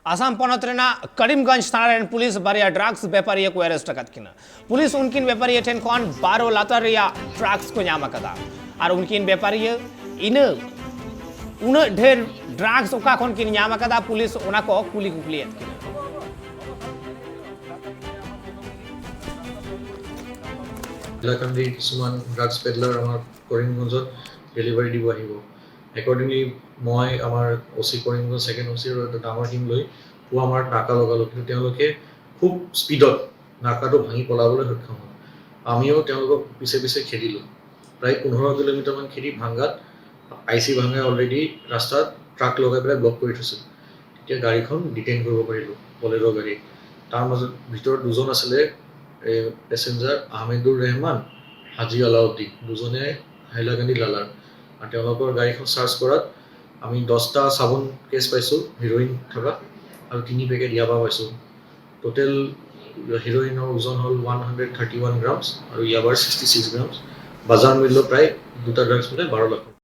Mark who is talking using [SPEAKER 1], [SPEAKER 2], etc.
[SPEAKER 1] आसाम पनत रेना करीमगंज थाना rain police बारिया drugs बेपारिया को arrest अकाद किना। पुलिस उनकिन बेपारिया ठेन खन 12 लातार रिया ड्रग्स को नाम अकादा और उनकिन बेपारिया इना उना ढेर ड्रग्स ओका खन किन नाम अकादा पुलिस ओना को कुली कुपलियत किना।
[SPEAKER 2] হাইলাকান্দিৰ কিছুমান ড্ৰাগছ পেডলাৰ আমাৰ কৰিমগঞ্জত ডেলিভাৰী দিব আহিব। একৰ্ডিংলি মই আমাৰ অ' চি কৰিমগঞ্জ, ছেকেণ্ড অ' চিৰ এটা ডাঙৰ টীম লৈ পুৱা আমাৰ নাকা লগালোঁ, কিন্তু তেওঁলোকে খুব স্পীডত নাকাটো ভাঙি পলাবলৈ সক্ষম হ'ল। আমিও তেওঁলোকক পিছে পিছে খেদিলোঁ। প্ৰায় 15 কিলোমিটাৰমান খেদি ভাংগাত I C ভাংগাই অলৰেডি ৰাস্তাত ট্ৰাক লগাই পেলাই ব্লক কৰি থৈছিল। তেতিয়া গাড়ীখন ডিটেইন কৰিব পাৰিলোঁ, বলেৰ' গাড়ী। তাৰ মাজত ভিতৰত দুজন আছিলে পেচেঞ্জাৰ, আহমেদুৰ ৰেহমান, হাজী আলাউদ্দিন, দুজনে হাইলাকান্দি লালাৰ। আৰু তেওঁলোকৰ গাড়ীখন চাৰ্চ কৰাত আমি 10টা চাবোন কেছ পাইছোঁ হিৰ'ইন থকা আৰু 3 পেকেট ইয়াবা পাইছোঁ। টোটেল হিৰ'ইনৰ ওজন হ'ল 131 গ্ৰামছ আৰু ইয়াবাৰ 66 গ্ৰামছ। বজাৰ মূল্য প্ৰায় দুটা ড্ৰাগছ মিলাই 12 লাখ।